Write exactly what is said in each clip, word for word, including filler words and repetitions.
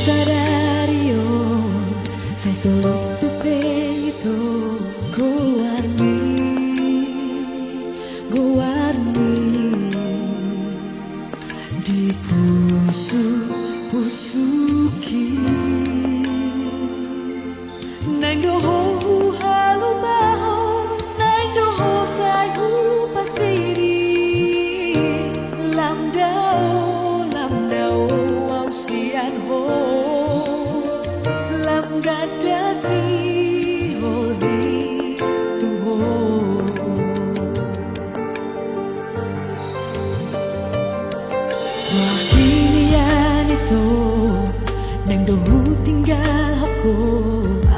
Sadari on sai solot dope ito goarmi, goarmi di pusuk-pusukki. Naeng do ho huhalobahon, naeng do ho sai hupasidi. Lam dao, lam dao au sian ho, lam ganda sihol i tu ho. Rohangki nian ito, naeng do hutinggalhon ho,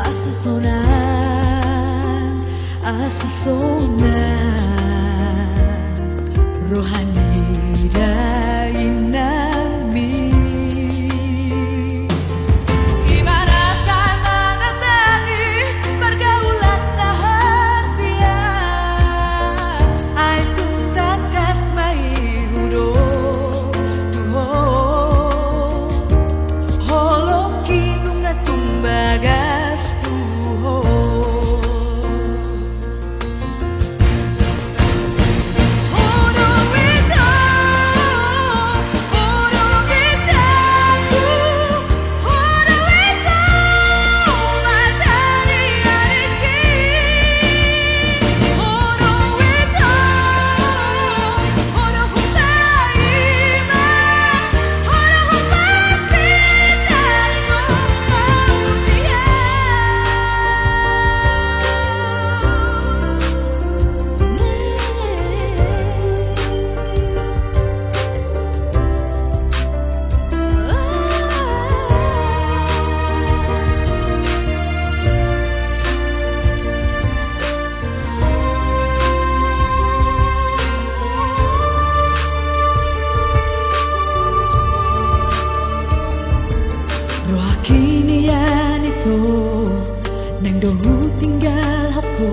asa sonang, asa sonang roha ni dainangmi. Ima na sai mangambangi pargaulan na hasian, ai tung tangkas ma i hudok tu ho. Holongki nunga tung bagas tu ho. Rohangki nian ito, naeng do hutinggalhon ho,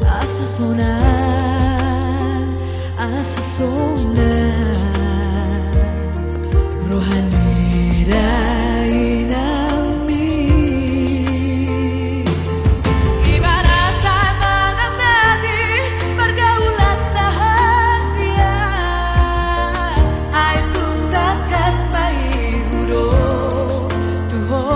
asa sonang, asa sonang roha ni dainangmi. Ima na sai mangambangi pargaulan na hasian, ai tung tangkas ma i hudok tu ho.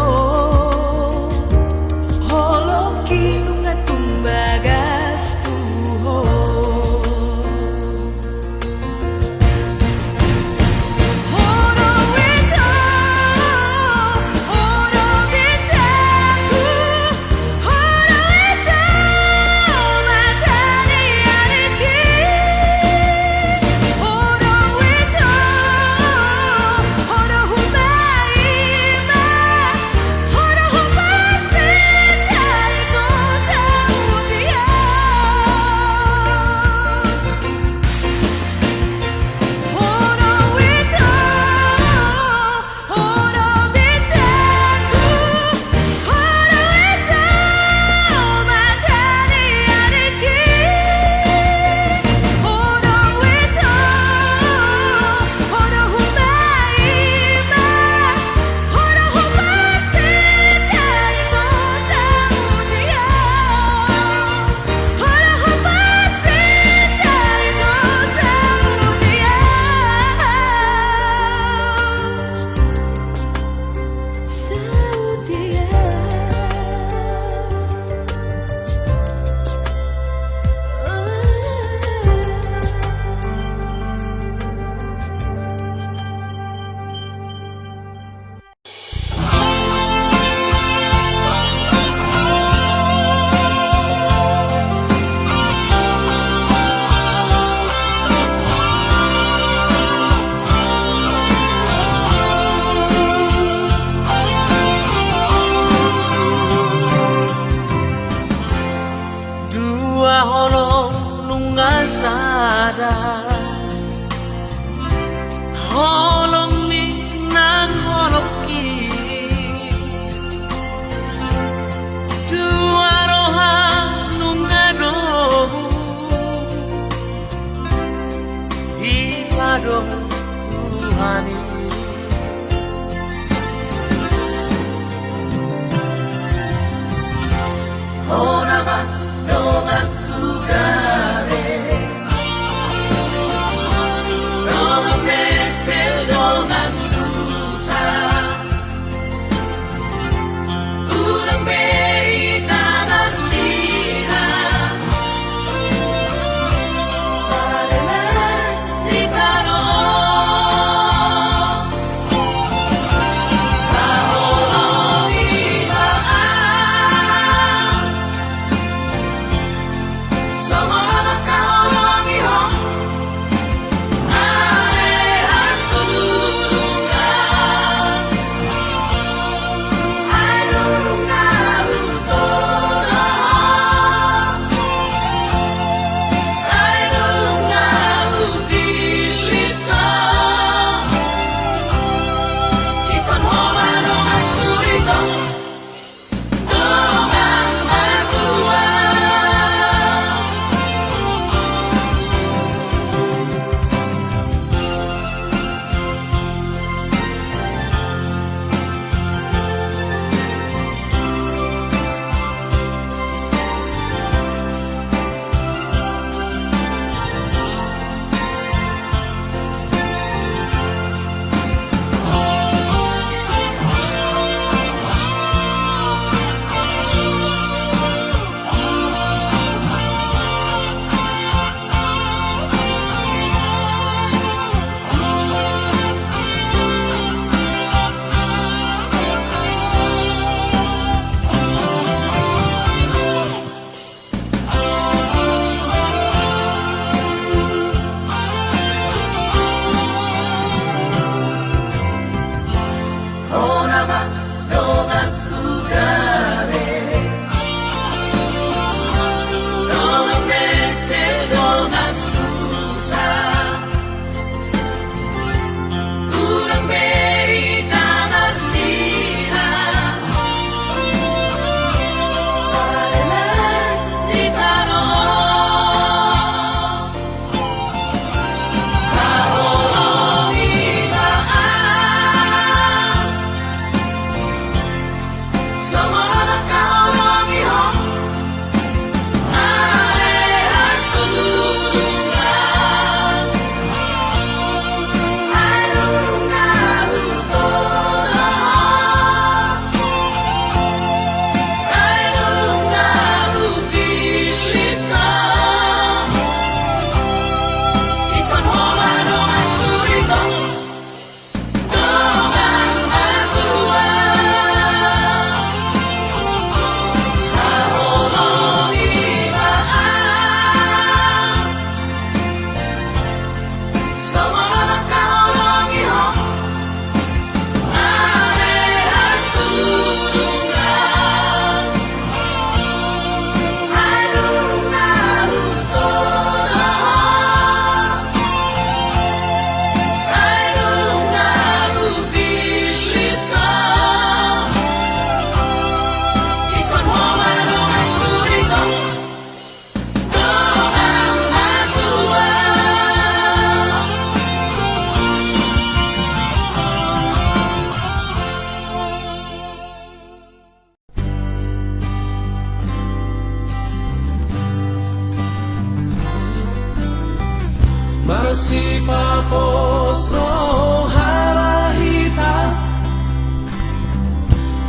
Sipapos roha ra hita,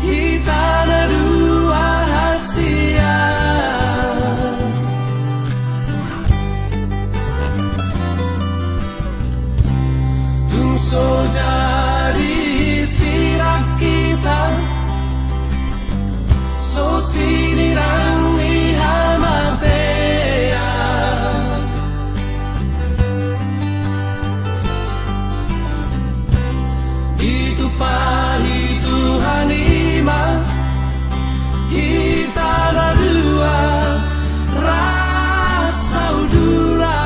hita na dua hasian. Tung so jadi sirang hita, so sinirang ni hamatean. Ditumpahi Tuhan i ma hita na dua rap saudara.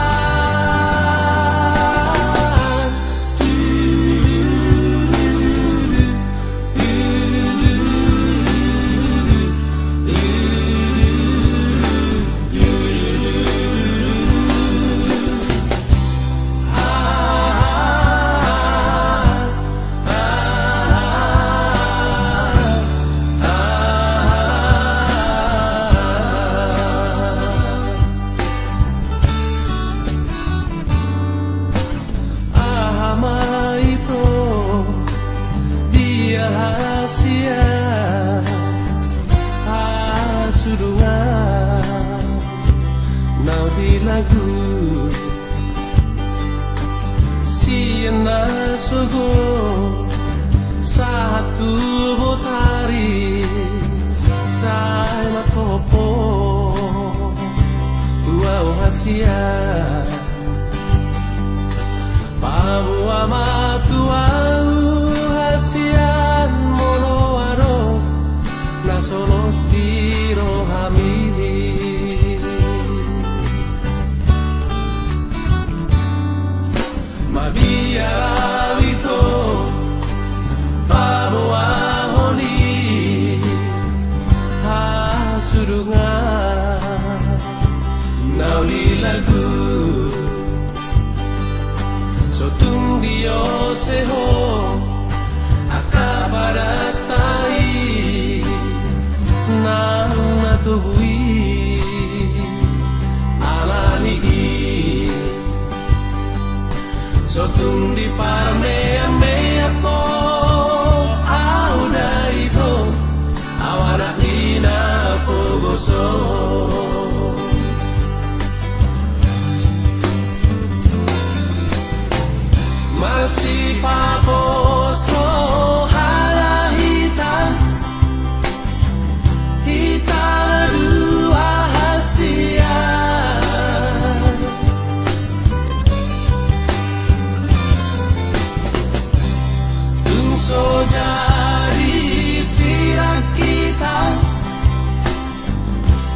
Aha ma ito, dia hasian hasudungan na uli lagu? Sian na sogot sahat tu botari, sai mangkophop tu ahu hasian. Paboa ma tu ahu hasian molo adong na solot di rohami. Mabiar ahu ito paboahon i hasudungan na uli lagu. So tung diose ho angka pardata i nang na togu i, alani i so tung diparmeammeam ho ahu da ito, ahu anak ni na pogoson. Masipapos roha ra hita, hita na dua hasian. Tung so jadi sirang hita,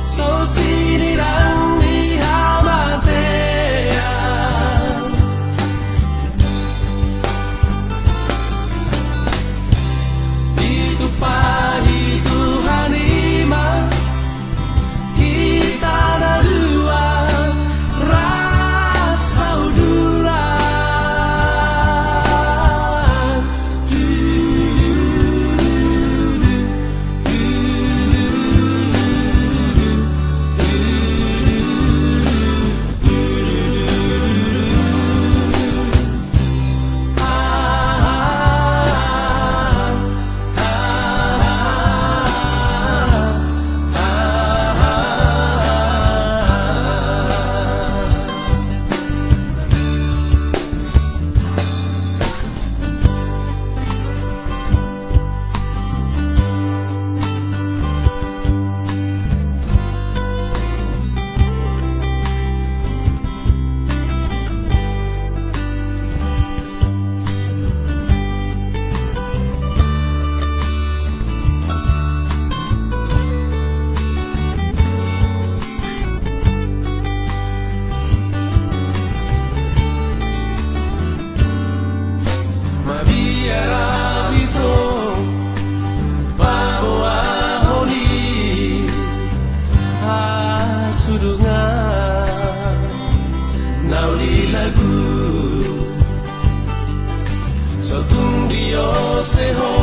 so sinirang ni hamatean. Ditumpahi Tuhan i ma hita na dua rap saudara. Mabiar ahu ito paboahon i hasudungan na uli lagu. So tung diose ho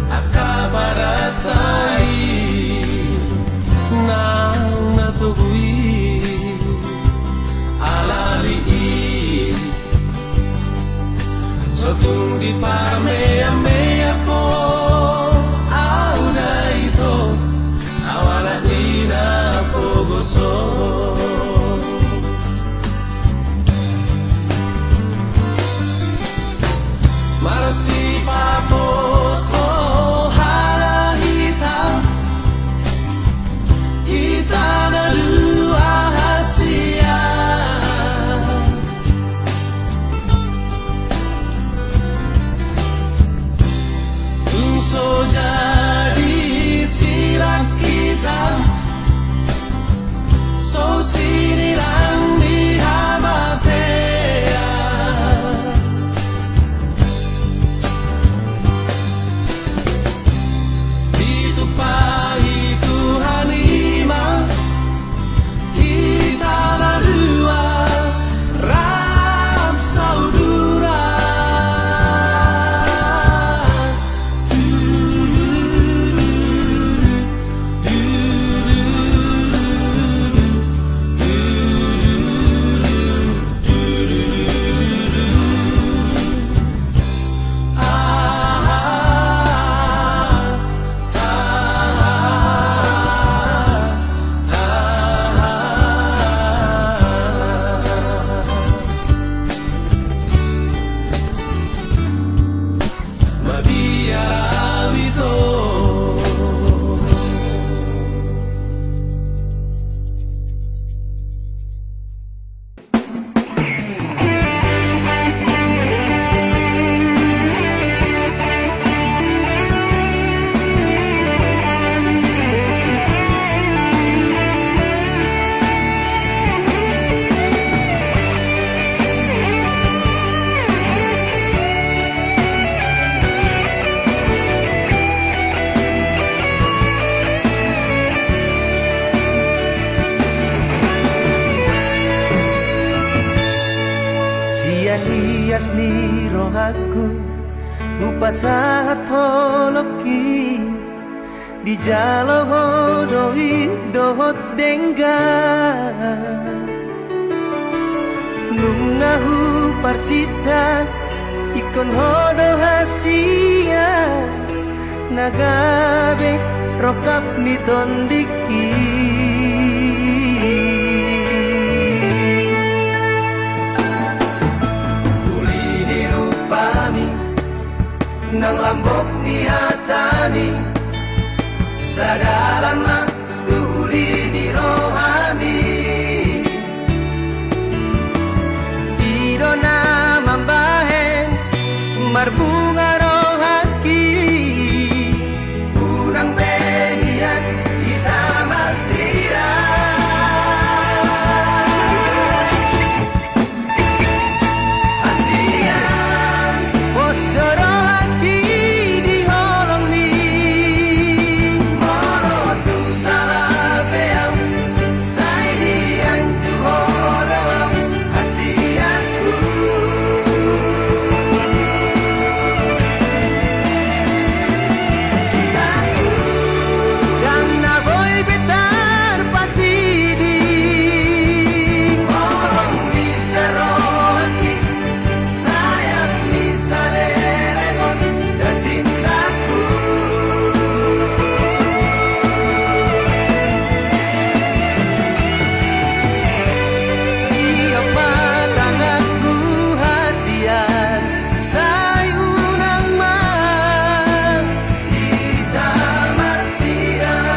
angka pardata i nang na togu i, alani i Aku hupasahat holongki, dijalo ho do i dohot denggan. Nunga huparsinta ingkon ho do hasian, na gabe rongkap ni tondingki. Uli ni rupami, nang lambok ni hatami, sadalan ma tu uli ni rohami. I do na mambahen marbunga rohangki, unang be nian hita marsirang. Hasian, pos do rohangki di holongmi. Molo tung sala pe au, sai dianju ho do au, hasianku. Cintaku, ndang na boi be tarpasiding. Holong ni sarohangki, sayang ni saleleng on, dan cintaku. Tiop ma tanganku hasian, sai unang ma hita marsirang.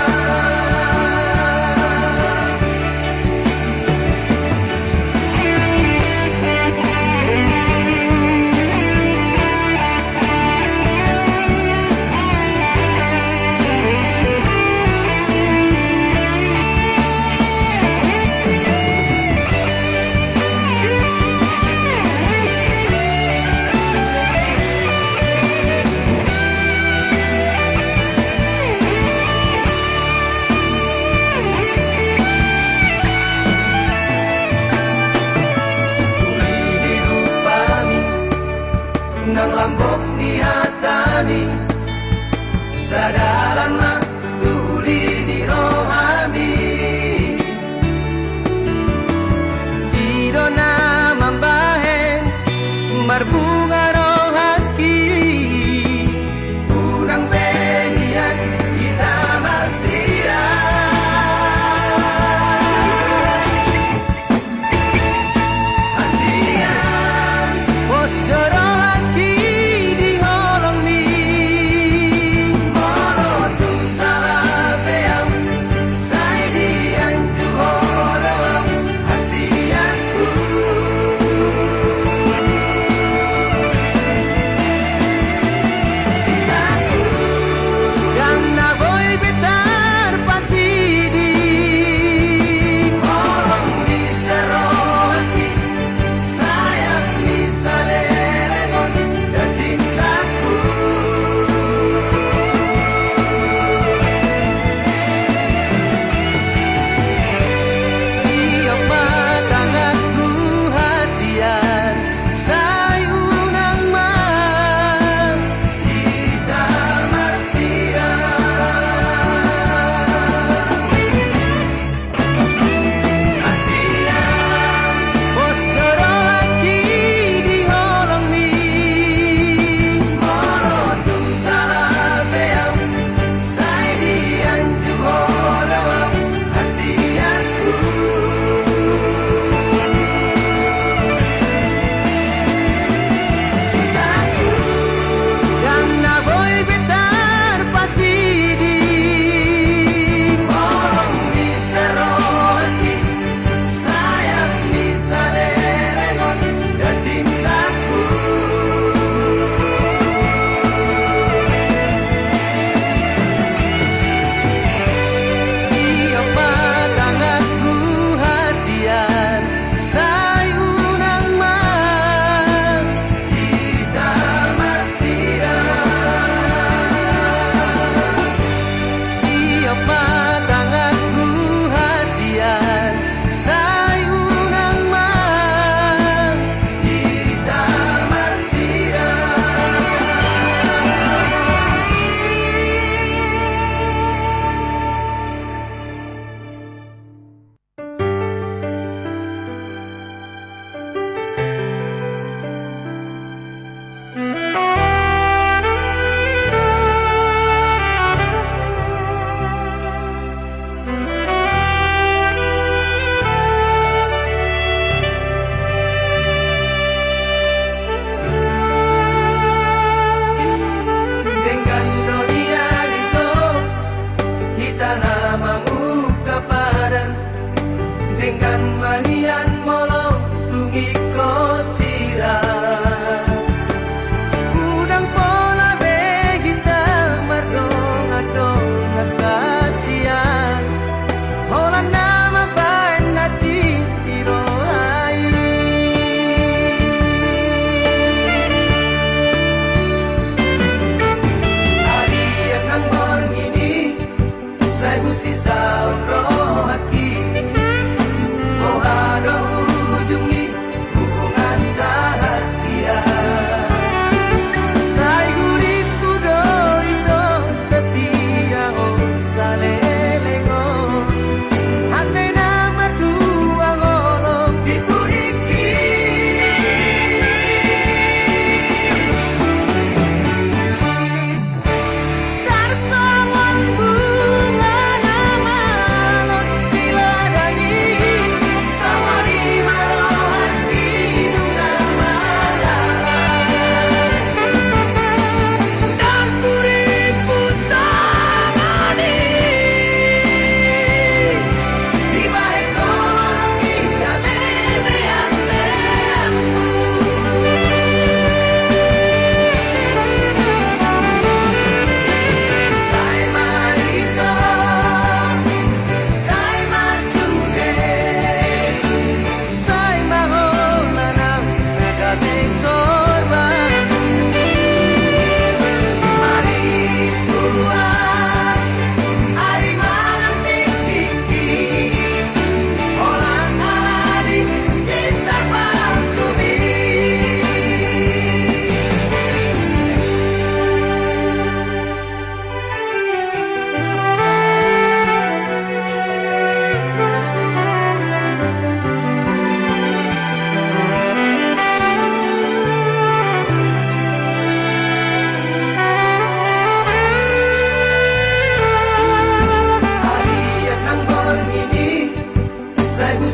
Uli ni rupami, nang lambok ni hatami, sadalan ma tu uli ni rohami. I do na mambahen marbunga rohangki, unang be nian hita marsirang. Hasian, pos do rohangki di holongmi. Molo tung sala pe au, sai dianju ho do au, hasianku.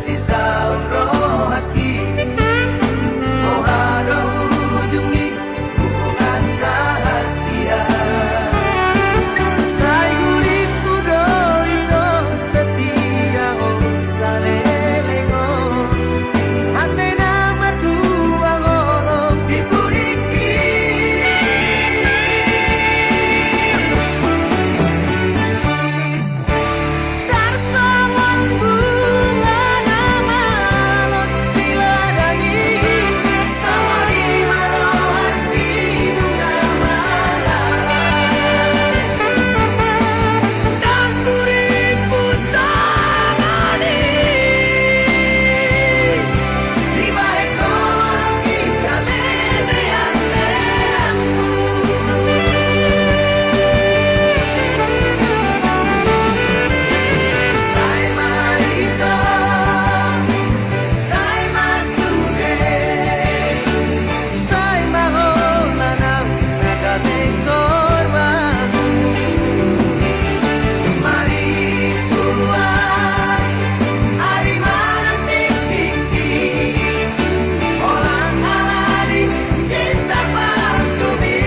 Sisaut rohangki, boha do ujung ni hubungan rahasia. Sai huripmu do ito setia, o saleleng on. Hami na marduang holong di pudingki. Tarsongon bunga na malos di ladang i, songon i ma rohangki nunga malae. Ndang huripmu songon i. Sai ma ho manang na gabe torbahu. Marisuan ari manang tingtingki, holan ala ni cinta palsu i.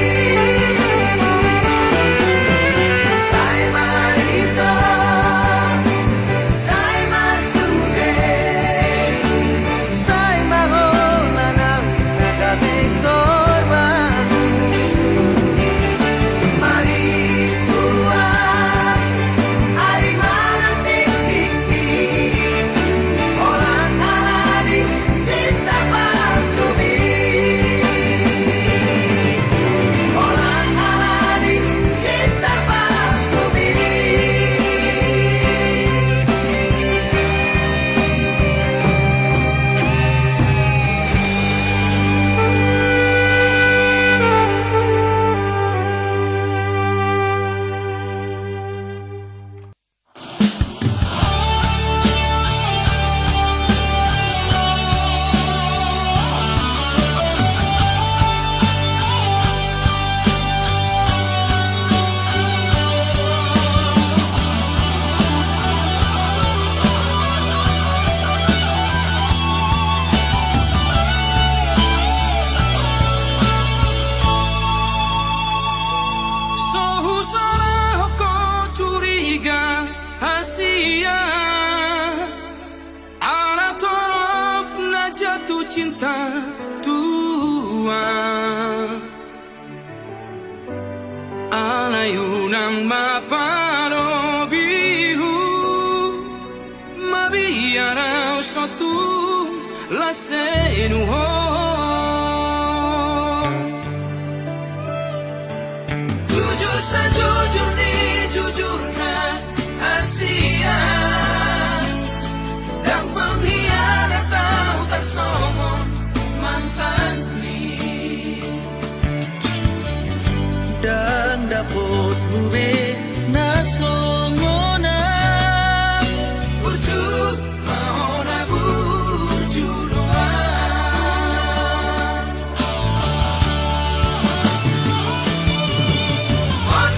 Sai ma ito, sai ma sude. Sai ma ho manang na gabe torbahu. Marisuan ari manang tingtingki, holan ala ni cinta palsu i. Holan ala ni cinta palsu i. So husolahon ho curiga, Asia, ala torop na jatuh cinta tua. Alai unang ma palobi ho, mabiar au so tung las henu ho. Jujur sajujur ni jujurna, Asia. Ndang penghianat au tarsongon mantanmi. Ndang dapothu be na songon au. Burju ma hona, burju do au. On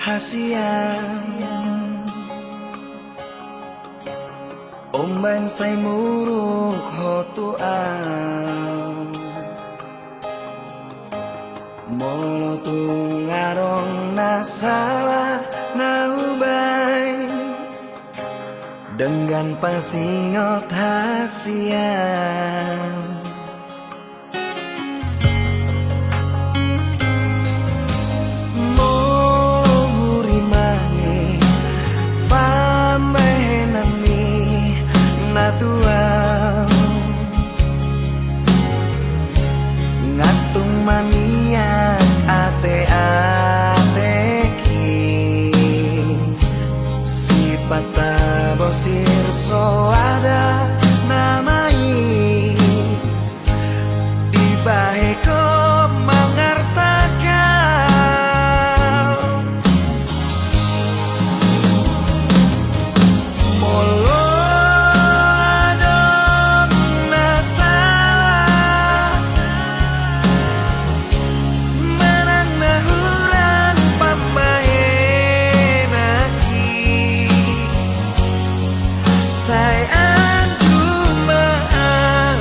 hasian. Umbaen sai muruk ho tu au. Molo tung adong na sala na hubaen, denggan pasingot hasian. Molo hurimangi pambahenanmi na tu au, nga tung maniak ateateki. Sipata bosir soada nama i, dibahen ho mangarsak au. Molo adong na sala manang na hurang pambahenanki, sai anjum ma au,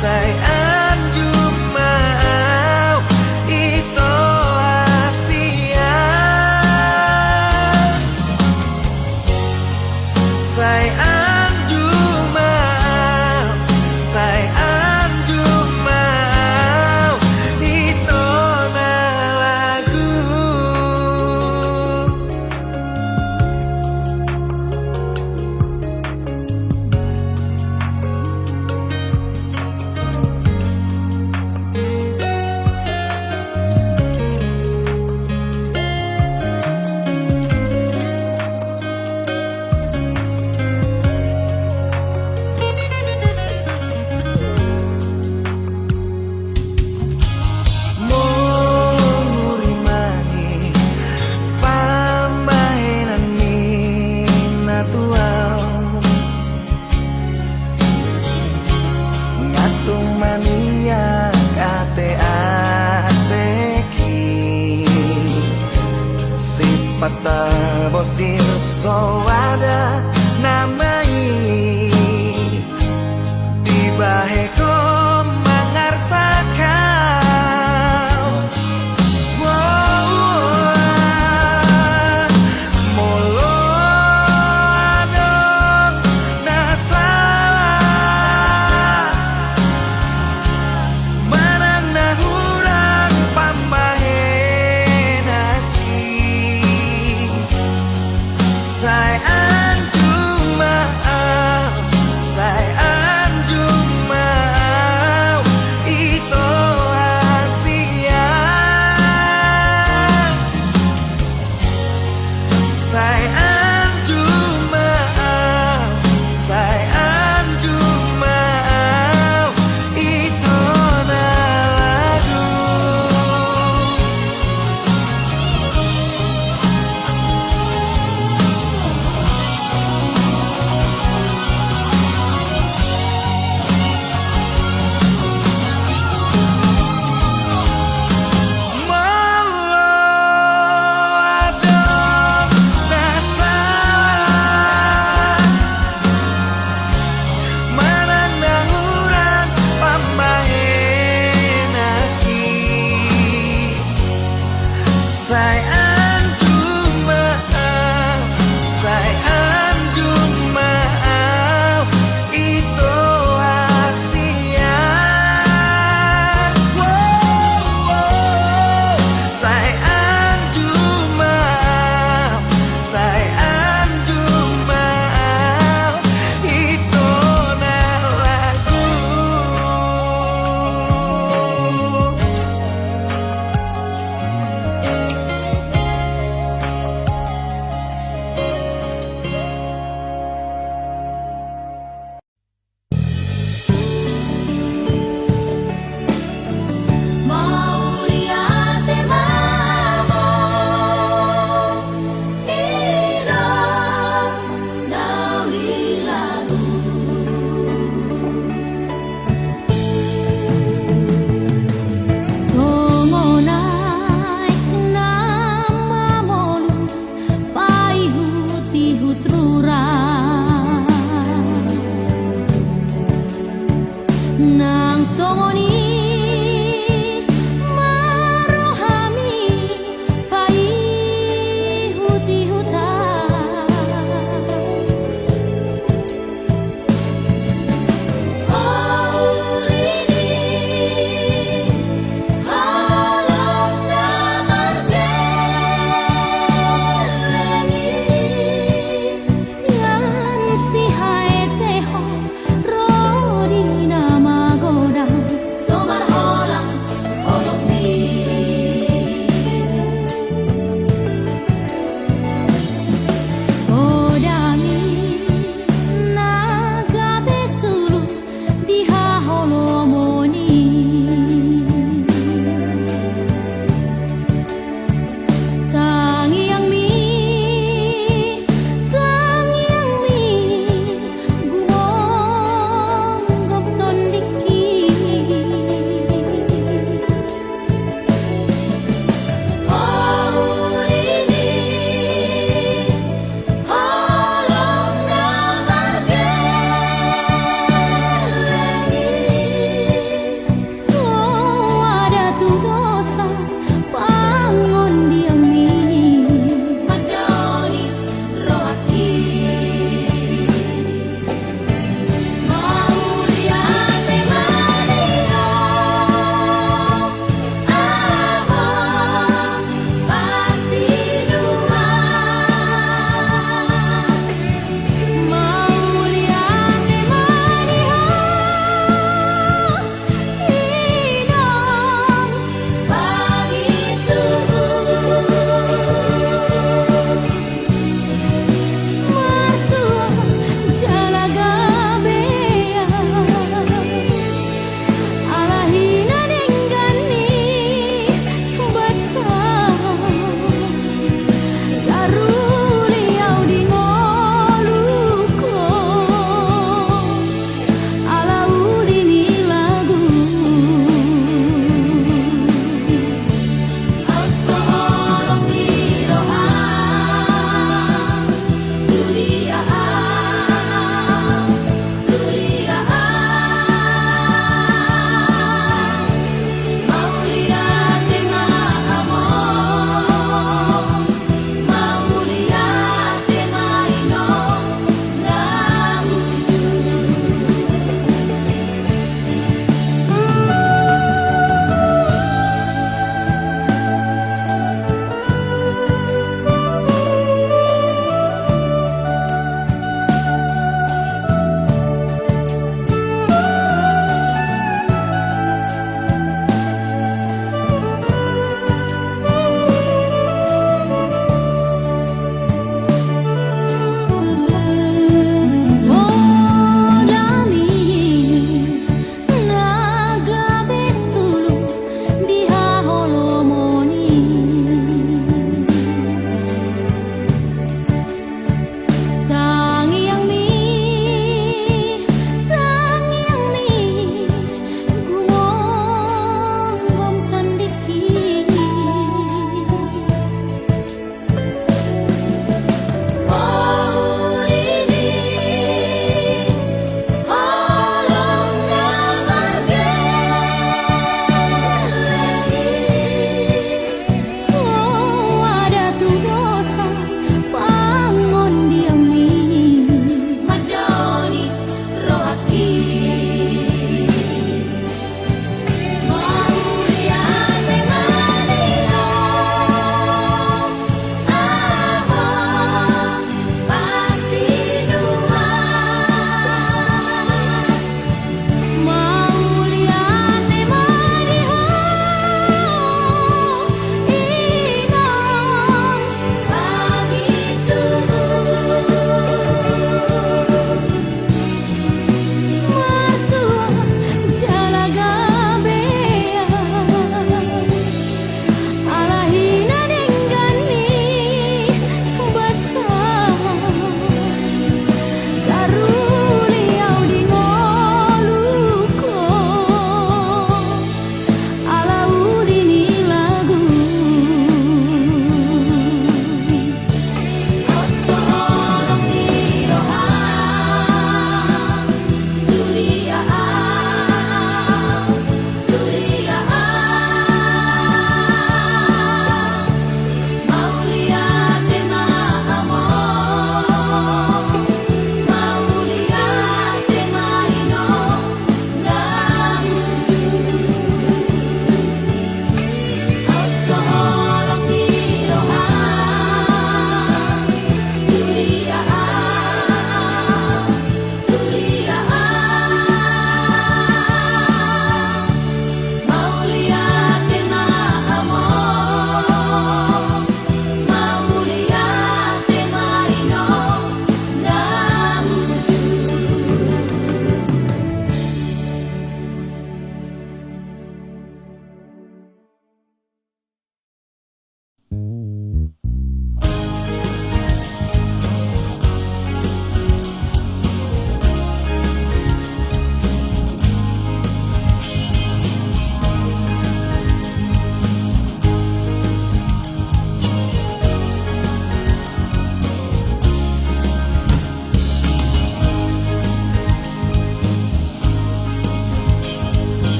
sai anjum ma au, ito hasian. Sai anjum ma au, sai anjum ma au, ito na lagu. Molo hurimangi pambahenanmi na tu au, nga tung maniak ateateki. Sipata bosir soada nama i, dibahen ho mangarsak au. Molo adong na sala manang na hurang pambahenanki, sai anjum ma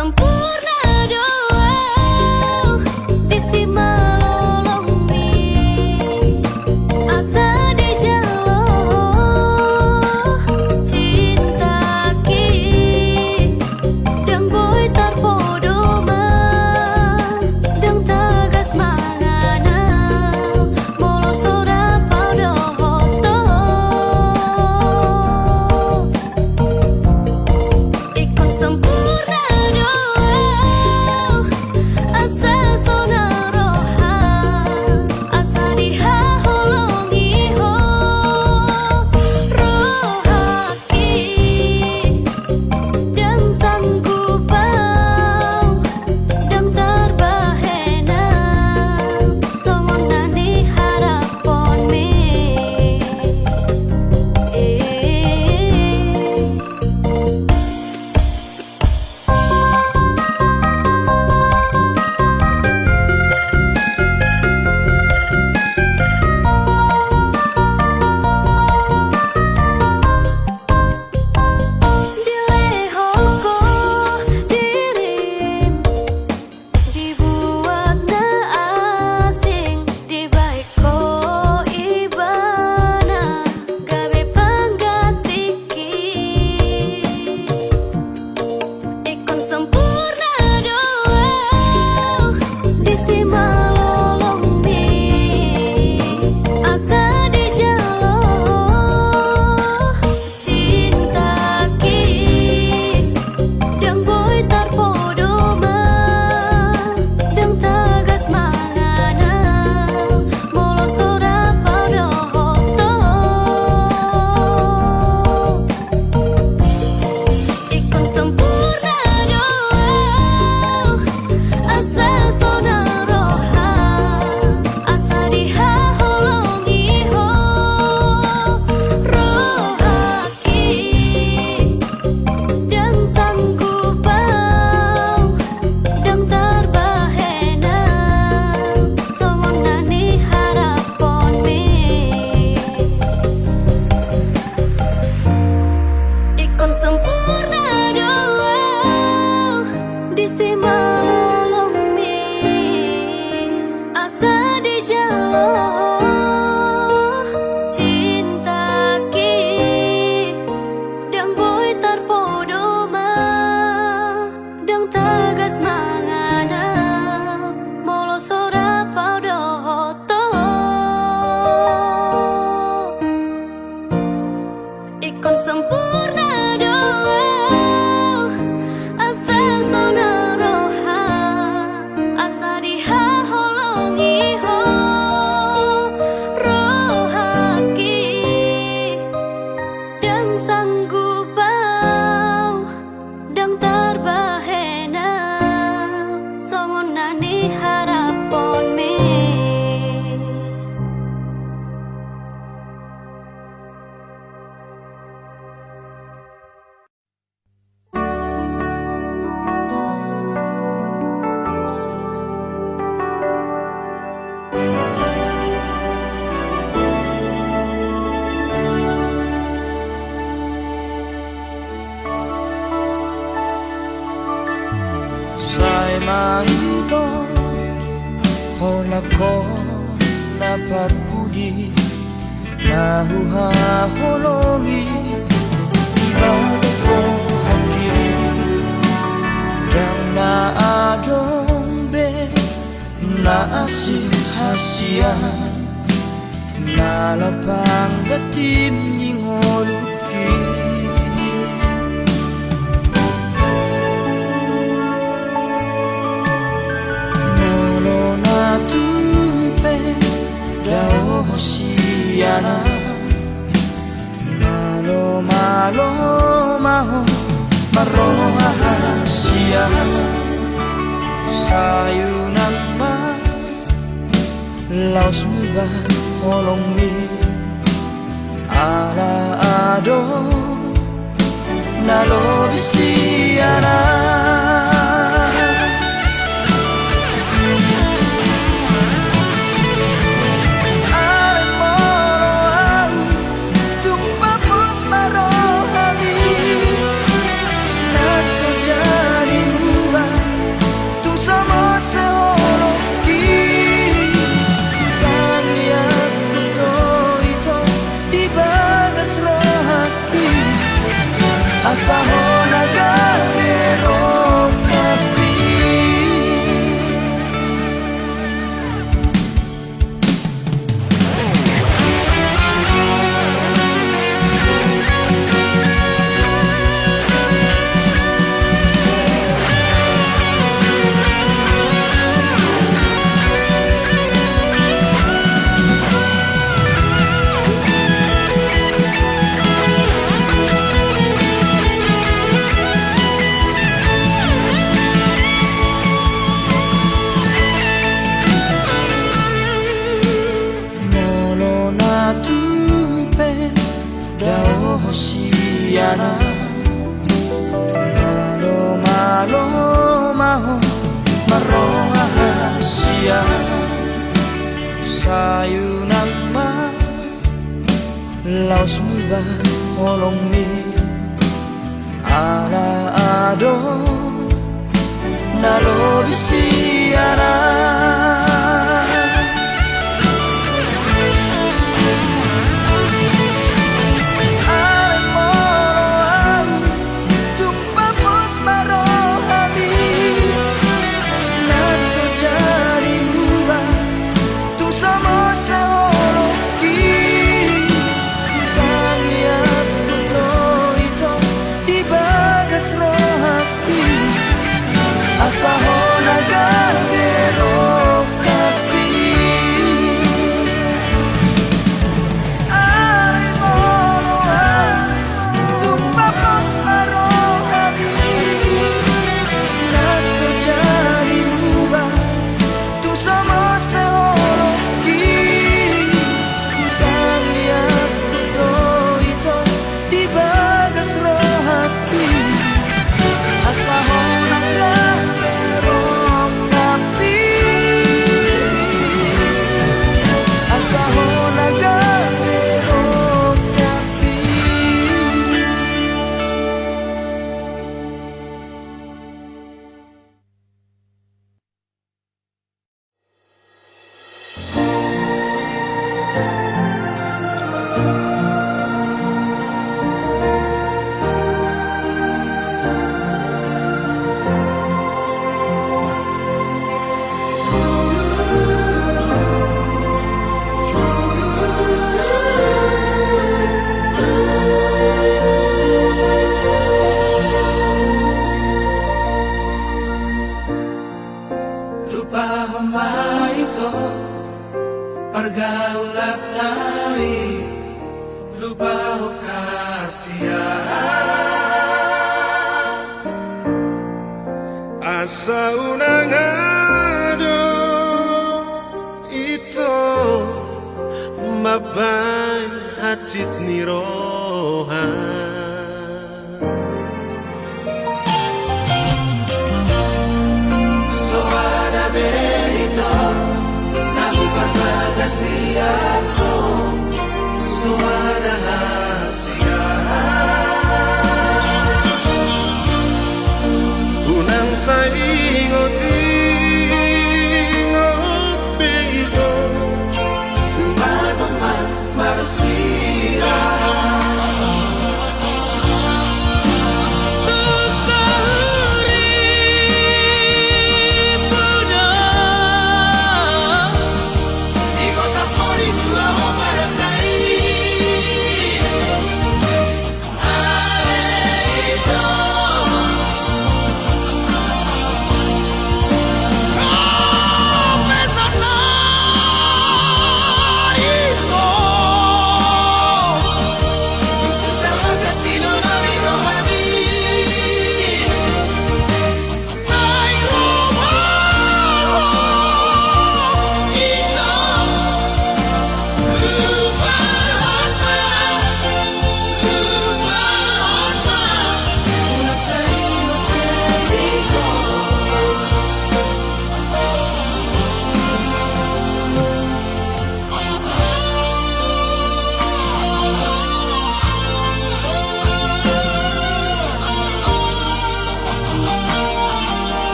Sempurna do au di simalolongmi, asa dijalo cintaki. Ndang boi tarpodo ma, ndang tagas mangan au, molo so rap au dohot ho. Ingkon sempurna do au, asa so na roha, asa dihaholongi ho rohangki. Ndang sanggup au, ndang tarbahen au, songon na niharaphonmi. Dilehon ho dirim, dibuat na asing, dibahen ho ibana gabe panggantingki. Ingkon sempurna do au di simalolongmi, asa dijalo cintaki. Ndang boi tarpodo ma, ndang tagas mangan au, molo so rap au dohot ho. Ingkon sempurna do au, asa so na roha, asa dihaholongi ho rohangki. Ndang sanggup au, ndang tarbahen au, songon na niharaphonmi. Ingkon sempurna do au di simalolongmi, asa dijalo cintaki. Ndang boi tarpodo ma, ndang tagas mangan au, molo so rap au dohot ho. Ingkon sempurna do au, asa so na roha, asa dihaholongi ho rohangki. Ndang sanggup au, ndang tarbahen au, songon na niharaphonmi. Sai mangido holan ho na parpudi, na huhaholongi di bagas rohangki. Ndang na adong be na asing hasian, na laho pangganti ni ngolungki. Molo na tung pe dao ho sian au, malo, malo ma ho marroha hasian. Sai unang ma laos muba holongmi, ala adong na lobi sian au. Alai molo au tung pos ma rohami, na so jadi muba Malo-malo ma ho marroha sian sayunanma, laos muba holongmi ala adong na lobi sian an. Alai molo ahu tung pos ma rohami, na so jadi muba, tung so mose holongki, tangiangku do ito di bagas rohangki, asa ho na gabe rongkapmi. Alai molo ahu tung pos ma rohami, na so jadi muba, tung so mose holongki, tangiangku do ito di bagas rohangki, asa ho na gabe rongkapmi, asa ho na gabe rongkapmi. Lupahon ma ito pargaulanta i, lupahon hasian. Asa unang adong ito mambahen hansit ni roha. Soada be ito na huparbagas sian ho, soada hasian. Unang sai ingot-ingot be ito, tumagon ma marsirang.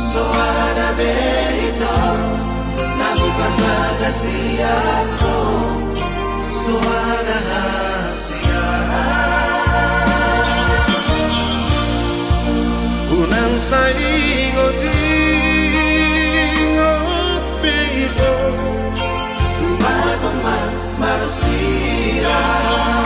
Soada be ito na huparbagas sian ho, soada hasian. Unang sai ingot-ingot be ito, tumagon ma marsirang.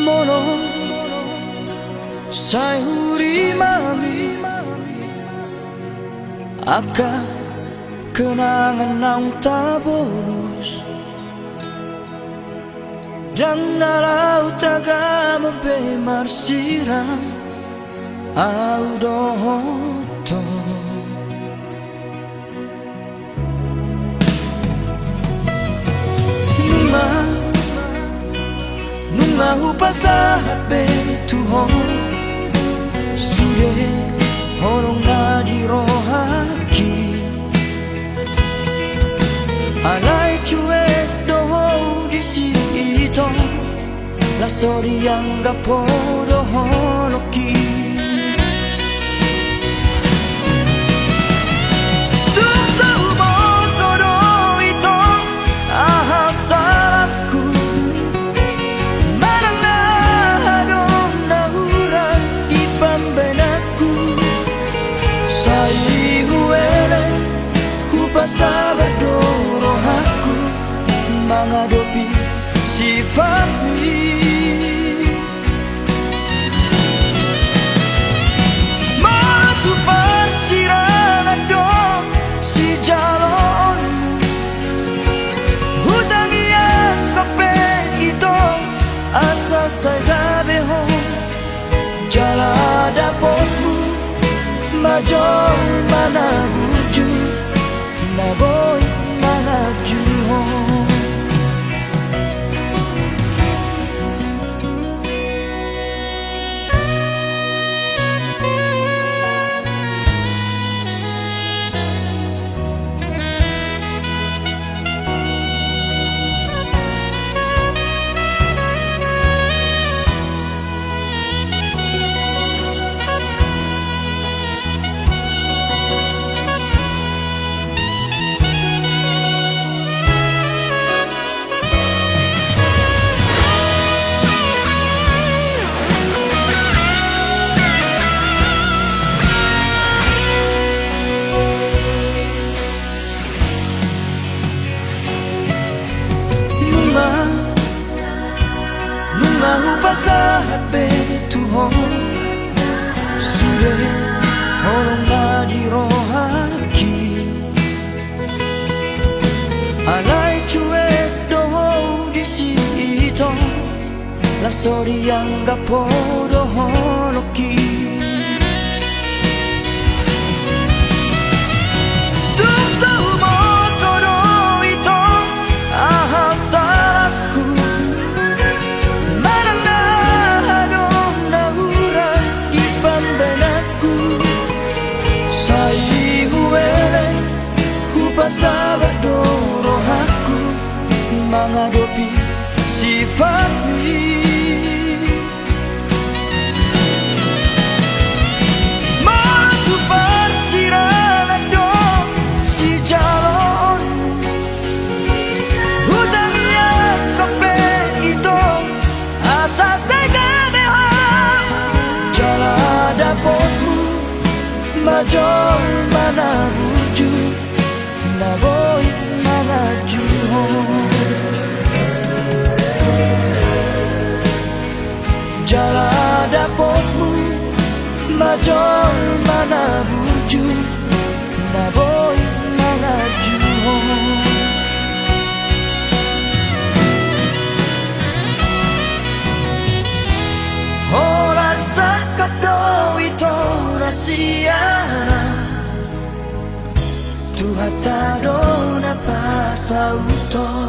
Molo sai hurimami angka kenangan naung tabolus, ndang na laho tagam be marsirang au dohot ho. Nunga, nunga hupasahat be tu ho sude holong na di rohangki. Alai cuek do ho disi, ito, laos so dianggap ho dohononki. Tung so huboto do, ito, aha salangku, manang na adong na hurang di pambahenanku. Sai huelek, hupasabar do rohangku mangadopi sifatmi. Molo tu parsirangan do sijaloonmu, hutangihon pe, ito, asa sai gabe ho jala dapotmu, ma jolma na burju, na boi mangajuhon. Nunga, nunga hupasahat be tu ho sude holong na di rohangki. Alai cuek do ho disi, ito, laos so dianggap ho dohononki. Tung so huboto do, ito, aha salangku, manang na adong na hurang di pambahenanku. Sai huelek, hupasabar do rohangku mangadopi sifatmi. Molo tu parsirangan do sijaloonmu, hutangihon pe, ito, asa sai gabe ho jala dapotmu, ma jolma na burju, na boi mangajuhon. Jala dapotmu, ma jolma na burju, na boi mangajuhon. Holan sangkap do, ito, na siana, Tuhanta do na pasauthon.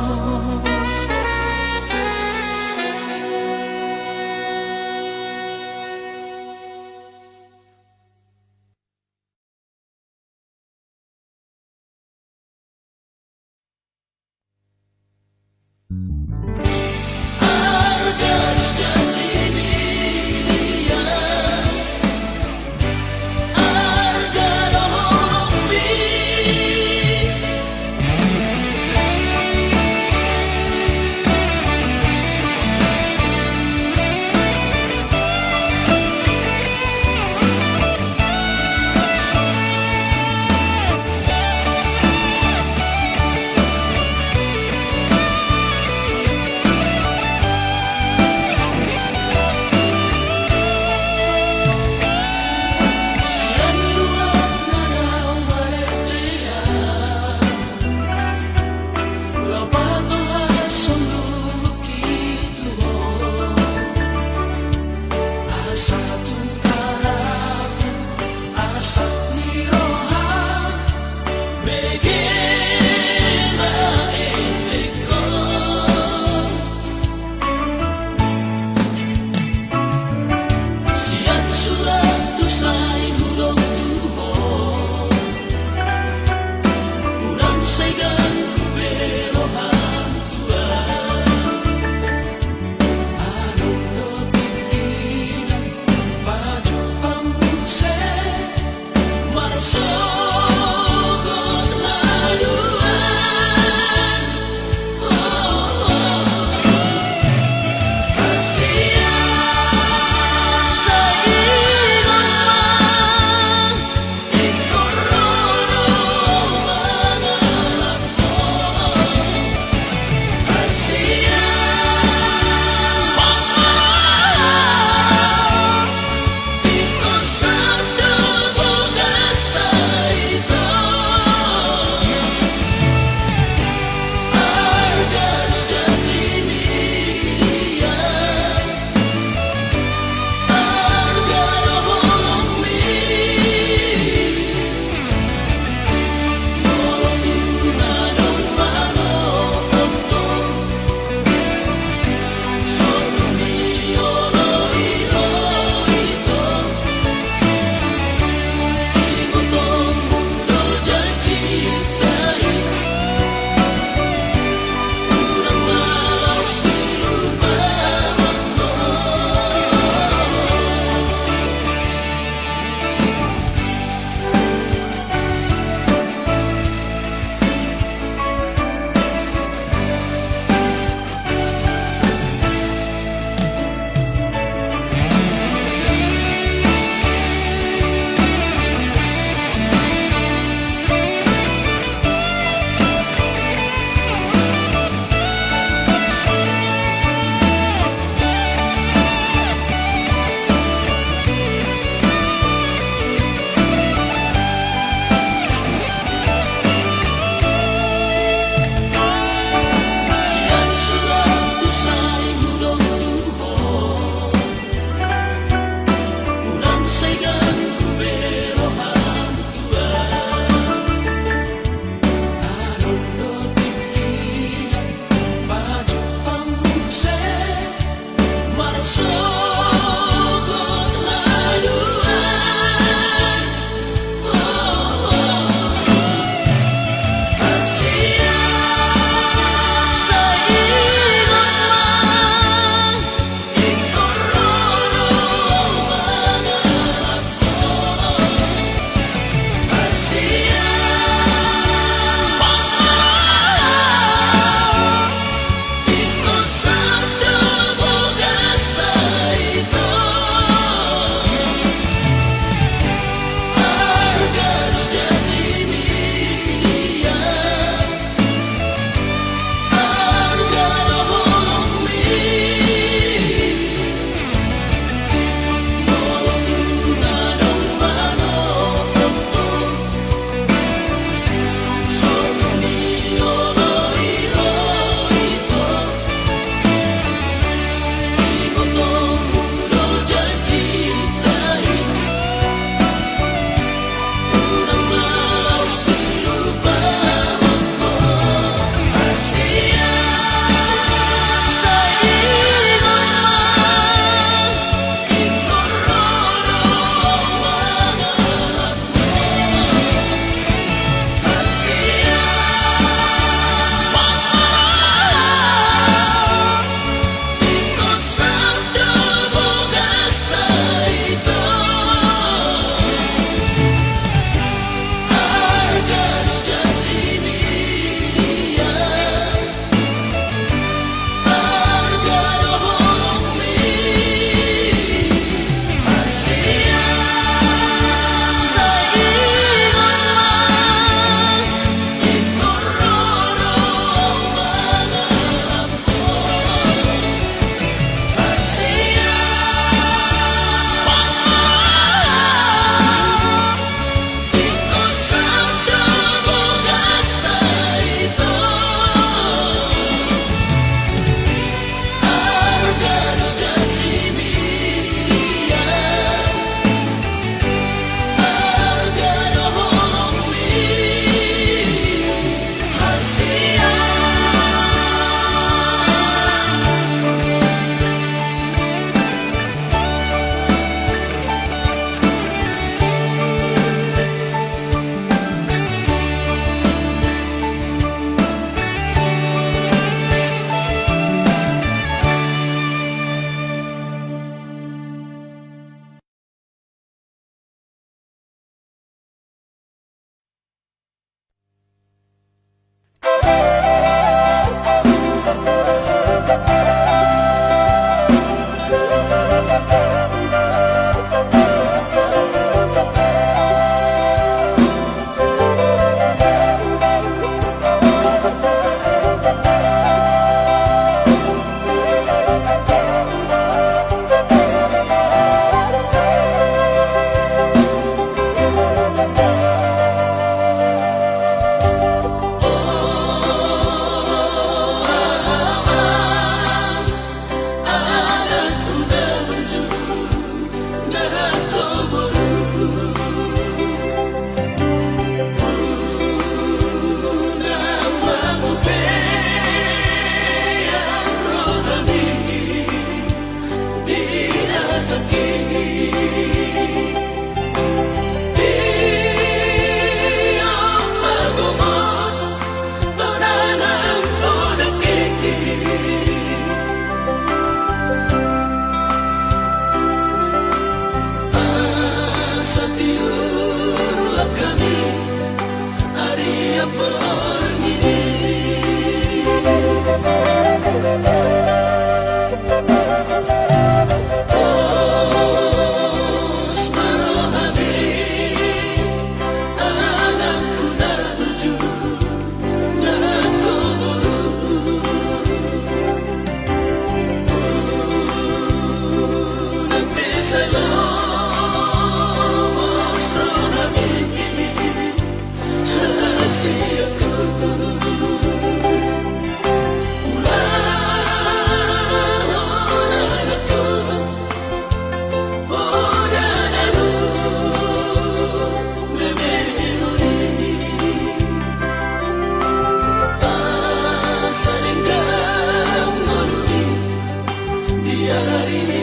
Di ari ni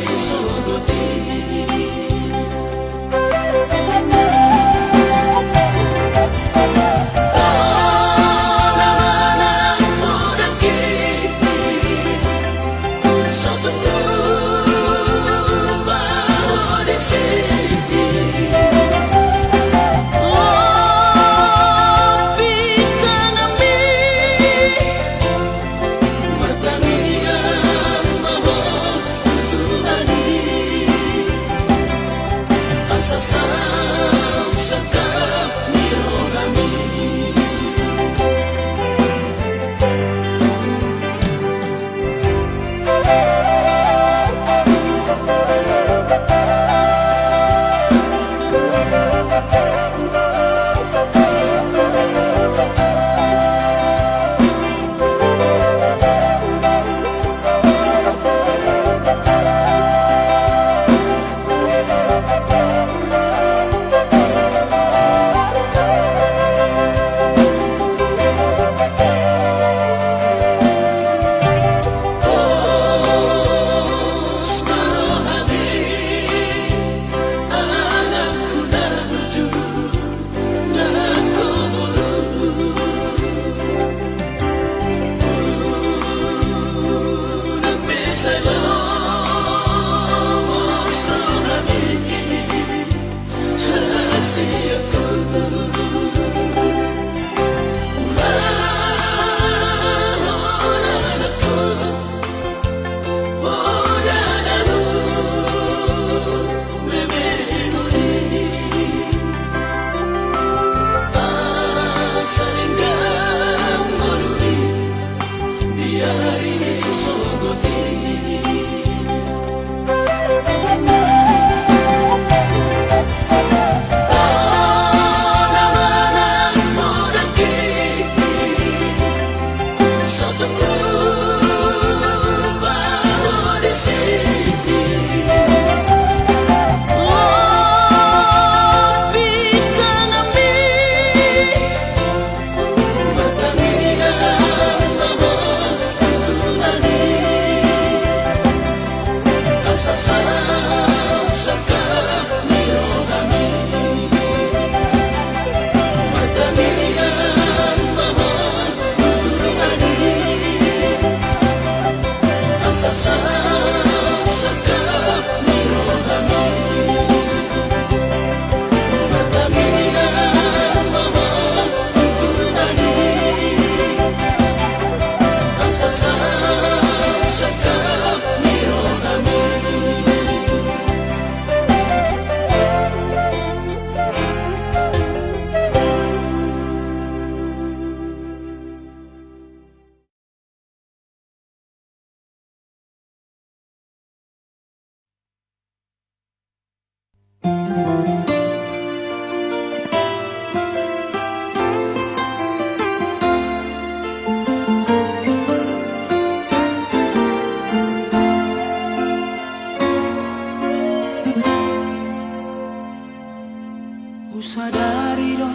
Husadari do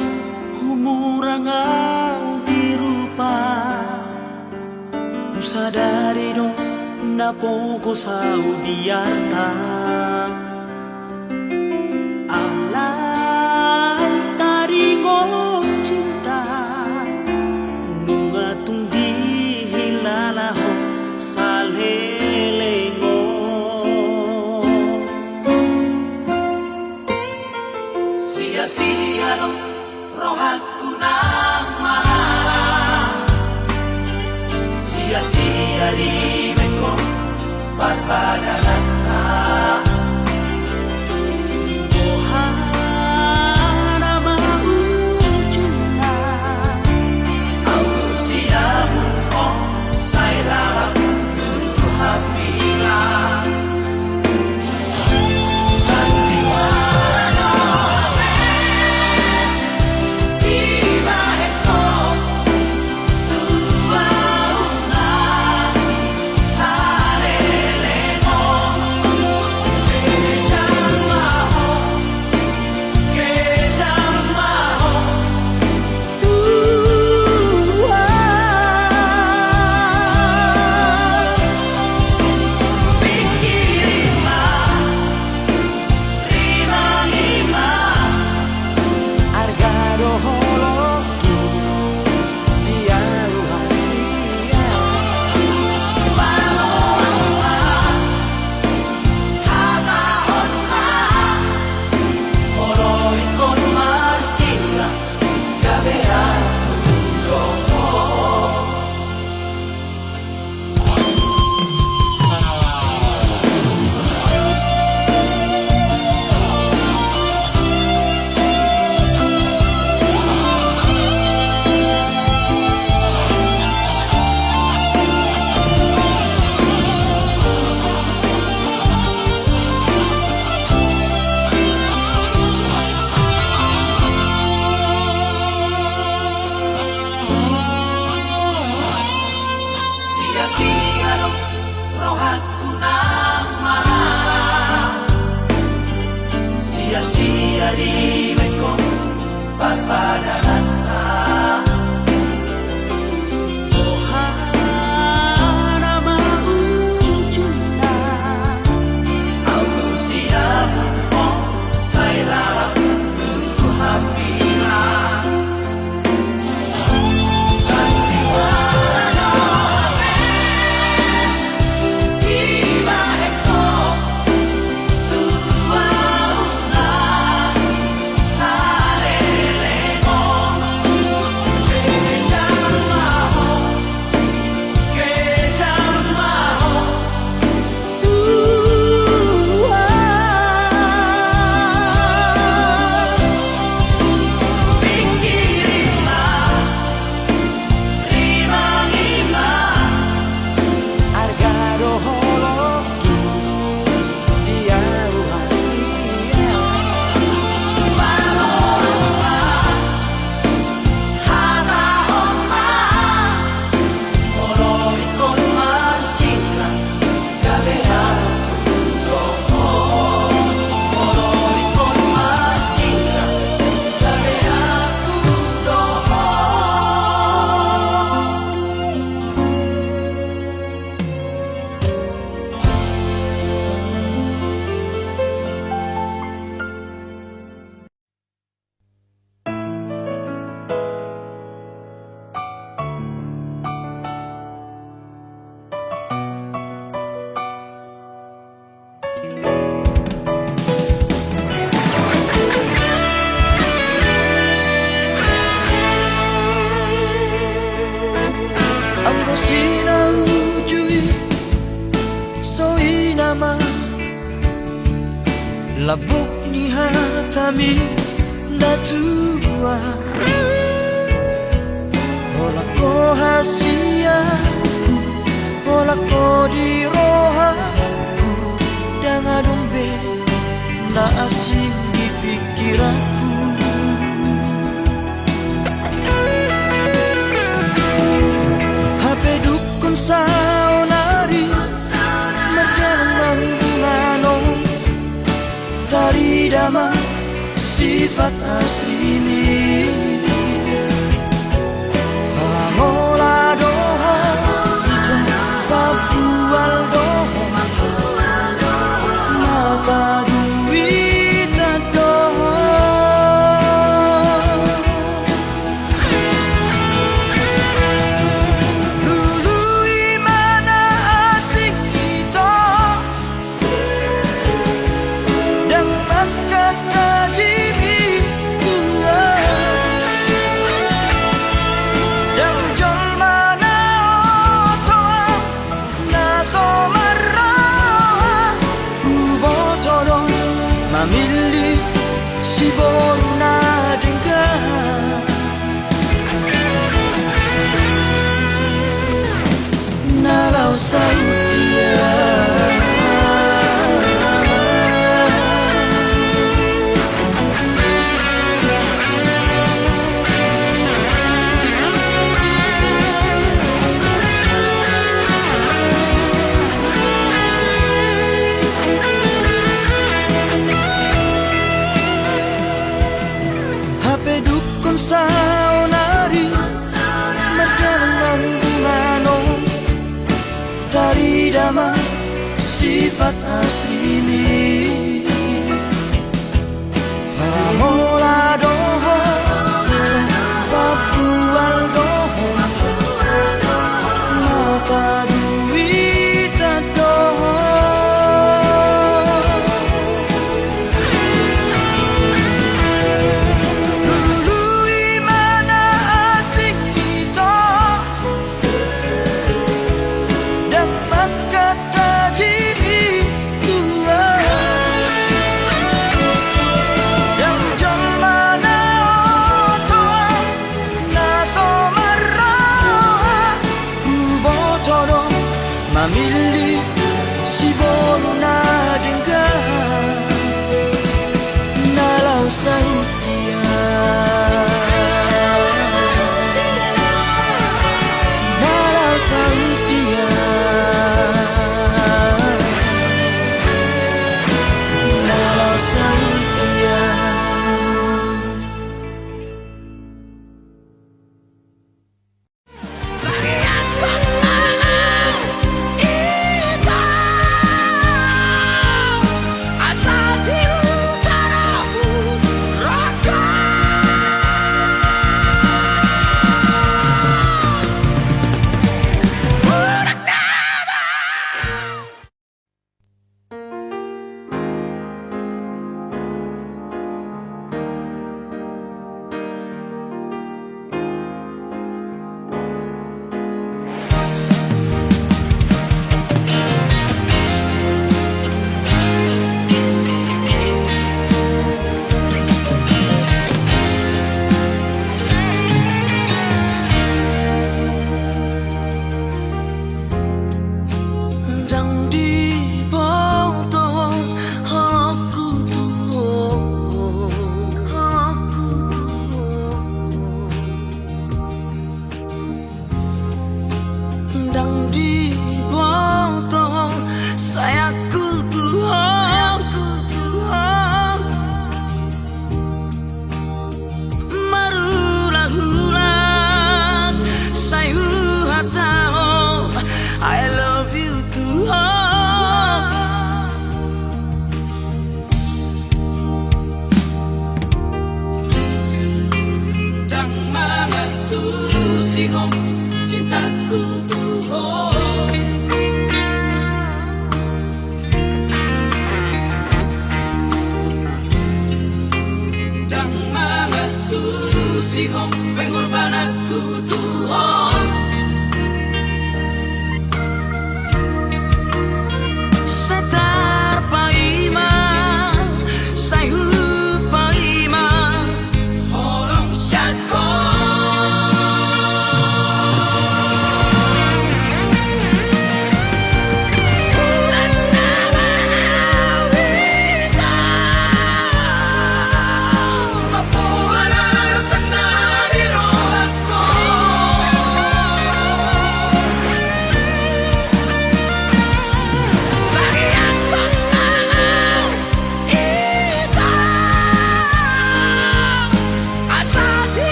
humurang au di rupa, husadari do na pogos au di arta. Alai taringot cinta, nunga tung dihilala ho saleleng on. Sia-sia do rohangku nang marara, sia-sia dibaen ho parpadananta. Boha nama ujungna? Au siamun ho sai laho tu hambirang. Lambok ni hatami na tua. Holan ho hasianku, holan ho di rohangku, ndang adong be na asing di pingkiranku. Hape dungkon saonari mardalan manggungan on, tarida ma sifat aslimi. Pangola do ho, ito, pabual do ho, mata duitan do ho. Lului ma na asing, ito, ndang mangkatajimi tua. Ndang jolma na oto na so marroha, huboto do mamillit siboru na denggan. Na laos saut ia. Hape dungkon saonari mardalan manggungan on, tarida ma sifat aslimi.